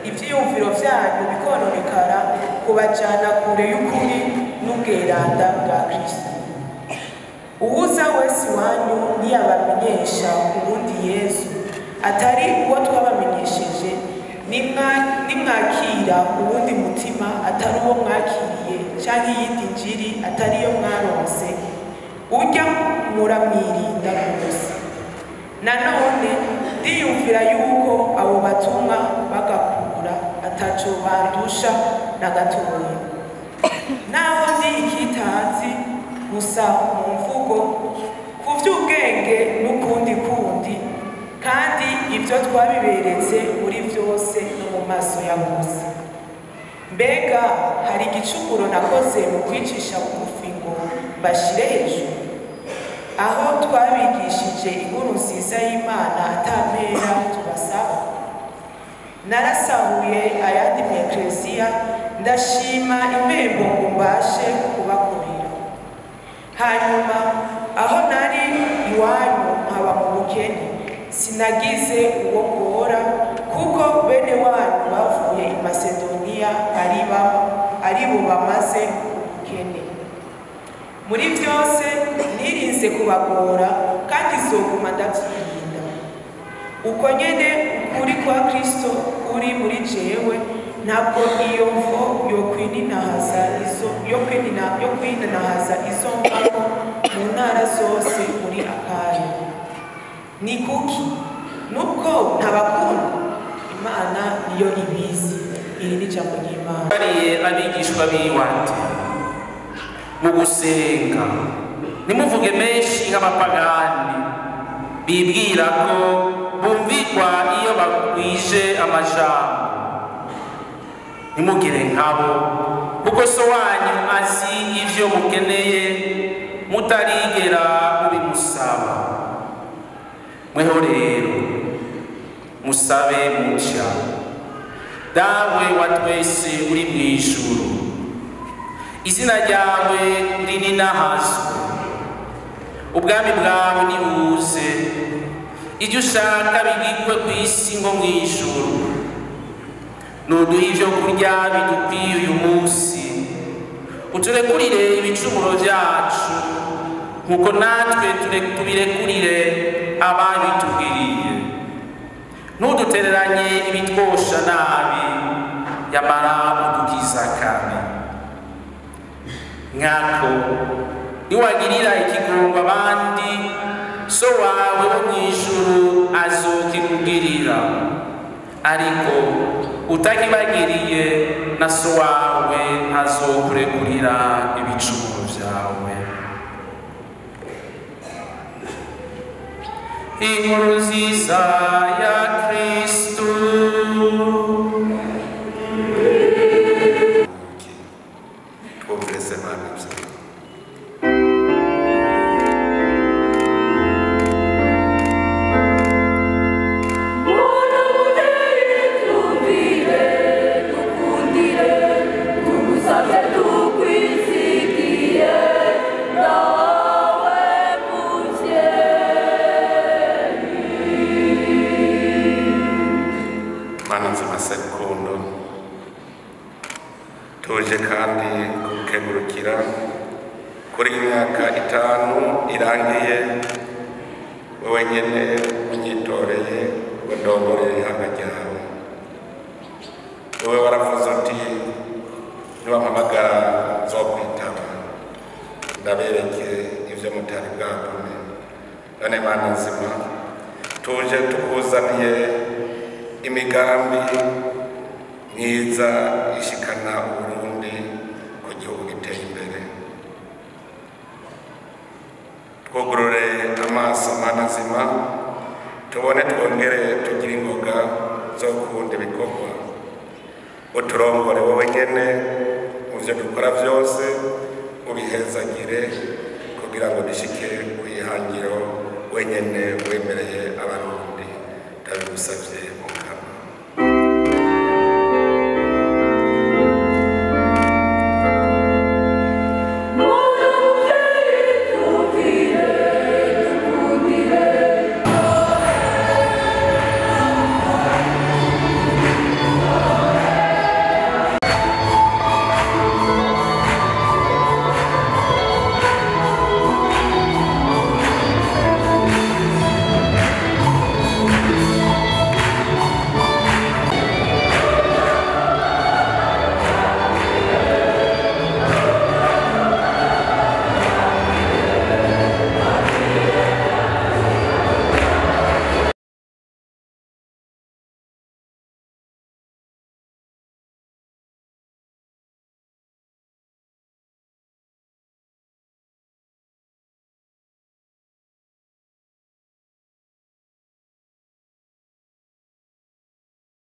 Ivyiyumviro vyanyu bikononekara kubajana kure y'ukuri n'ubweranda bwa Kristo. Uwuza wese iwanyu ntiyabamenyesha uwundi Yesu atari uwo twabamenyesheje, nimwakira uwundi mutima atari uwo mwakiriye, canke iyindi njiri atari iyo mwaronse, urya muramwirinda rwose. Nanone ndiyumvira yuko abo batumwa bagakura ataco bandusha na gatoya. Naho ndi ikitazi gusa mu mvugo, ku vy'ubwenge n'ukundi kundi, kandi ibyo twabiberetse muri vyose no mu maso ya bose. Mbega hari igicumuro nakoze mu kwicisha bugufi ngo mbashire hejuru? Aho twabigishije inkuru nziza y'Imana atampera tubasaba. Narasahuye ayandi mu ekleziya, ndashima impembo ngo mbashe kubakorera. Hanyuma aho nari iwanyu nkaba mu bukene, sinagize uwo ngora, kuko bene wanyu bavuye i Masedoniya ari bo bamaze ubukene. Muri vyose nirinze kubagora, kandi nzoguma ndavyirinda. Uko nyene ukuri kwa Kristo kuri muri jewe, ntabwo iyo mvo yo kwininahaza izo mvako mu ntara zose muri Akaya. Ni kuki? Nuko ntabakunda? Imana niyo ibizi. Iri ni ijambo ry'Imana. Bariye abigishwa biwe ati: mu gusenga ntimuvuge menshi nk'abapagani bibwira ko bumvikwa iyo bagwije amajambo. Ntimugire nkabo, kuko so wanyu azi ivyo mukeneye mutarigera mubimusaba. Mweho rero musabe mutya: Dawe wa twese uri mw'ijuru, izina ryawe rininahazwe, ubwami bwawe nibuze, ibyo ushaka bigirwe ku isi nko mw'ijuru. Nuduhe ivyo kurya bidukwiye uyu munsi, uturekurire ibicumuro vyacu nkuko natwe tubirekurire ababitugiriye. Ntudutereranye ibitwosha nabi, yamara udukiza akabi. Nkako niwagirira ikigongo abandi, so wawe wo mw'ijuru azokikugirira, ariko utakibagiriye na so wawe ntazokurekurira ibicumuro vyawe. Inkuru nziza ya Kristo. Twumvise Mana nzima. Mana nzima Serukundo, tuje kandi kukengurukira kuri iyi myaka 5 irangiye wowe nyene unyitoreye ngo ndongorere ihanga ryawe. Wowe waravuze uti niwampamagara nzokwitaba, ndabereke ivyo mutari bwabone. None Mana nzima, tuje tukuzaniye imigambi myiza ishikana Uburundi ku gihugu giteye imbere. Twugurure amaso Mana nzima, tubone twongere tugire ingoga zo gukunda ibikorwa. Uturongore wowe nyene mu vyo dukora vyose, ubihezagire kugira ngo dushike kw'ihangiro wenyene wemereye Abarundi. Ndabigusavye Mukama.